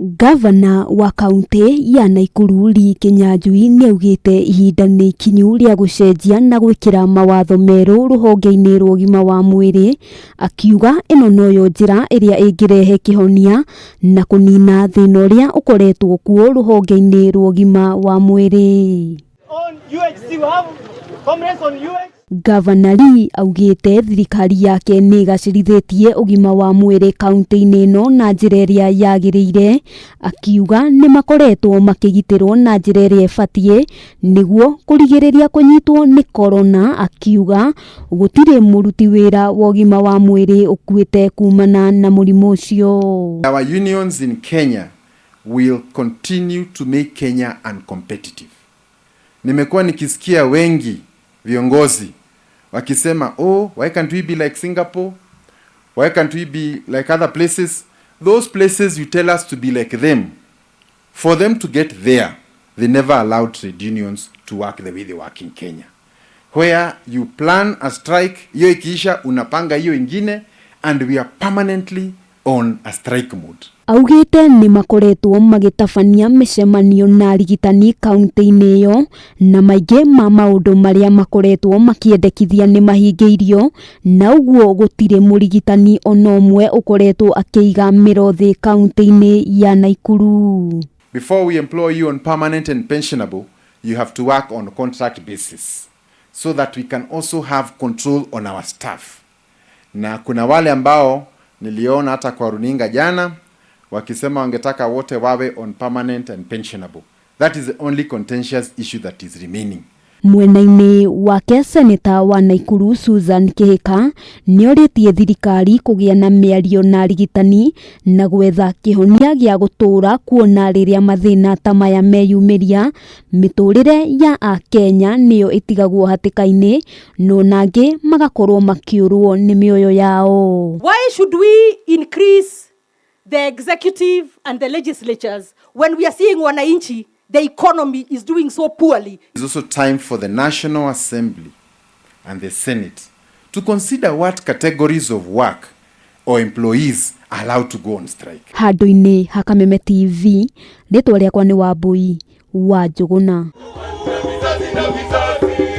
Ngavana wa kaunti ya Naikuru Lee Kinyanjui nĩaugĩte ihinda nĩ ikinyu rĩa gũcenjia na gwĩkĩra mawatho merũ rũhonge-inĩ rwa ũgima wa mwĩrĩ, akiuga ĩno noyo njĩra ĩrĩa ĩngĩrehe kĩhonia na kũnina thĩna ũrĩa ũkoretwo kuo rũhonge-inĩ rwa ũgima wa mwĩrĩ. On UHC, we have comrades on UHC. Ngavana Lee augĩte thirikari yake nĩ ĩgacĩrithĩtie ũgima wa mwĩrĩ kaunti-inĩ ĩno na njĩra ĩrĩa yagĩrĩire, akiuga nĩ makoretwo makĩgitĩrwo na njĩra ĩrĩa ĩbatiĩ nĩguo kũrigĩrĩria kũnyitwo nĩ korona, akiuga gũtirĩ mũruti wĩra wa ũgima wa mwĩrĩ ũkuĩte kumana na mũrimũ ũcio. Our unions in Kenya will continue to make Kenya uncompetitive. Nimekuwa nikisikia wengi viongozi wakisema, "Oh, why can't we be like Singapore? Why can't we be like other places?" Those places you tell us to be like them, for them to get there, they never allowed trade unions to work the way they work in Kenya, where you plan a strike, hiyo ikiisha unapanga hiyo ingine, and we are permanently on a strike mode. Augĩte nĩ makoretwo magĩtabania mĩcemanio na arigitani kaunti-inĩ ĩyo na maingĩ ma maũndũ marĩa makoretwo makĩendekithia nĩ mahingĩirio na ũguo gũtirĩ mũrigitani ona ũmwe ũkoretwo akĩiga mĩro thĩ kaunti-inĩ ya Naikuru. Before we employ you on permanent and pensionable, you have to work on contract basis so that we can also have control on our staff. Na kuna wale ambao niliona hata kwa runinga jana wakisema wangetaka wote wawe on permanent and pensionable. That is the only contentious issue that is remaining. Mwena-inĩ wake, seneta wa Naikuru Susan Kihika nĩorĩtie thirikari kũgĩa na mĩario na arigitani na gwetha kĩhonia gĩa gũtũũra, kuona rĩrĩa mathĩna ta maya meyumĩria, mĩtũrĩre ya akenya nĩyo ĩtigagwo hatĩka-inĩ na ona angĩ magakorwo makĩũrwo nĩ mĩoyo yao. Why should we increase the executive and the legislatures when we are seeing wananchi, the economy is doing so poorly? It's also time for the National Assembly and the Senate to consider what categories of work or employees are allowed to go on strike. Handũ-inĩ ha Kameme TV, rĩtwa rĩakwa nĩ Wambui wa Njũgũna. Vizazi na vizazi.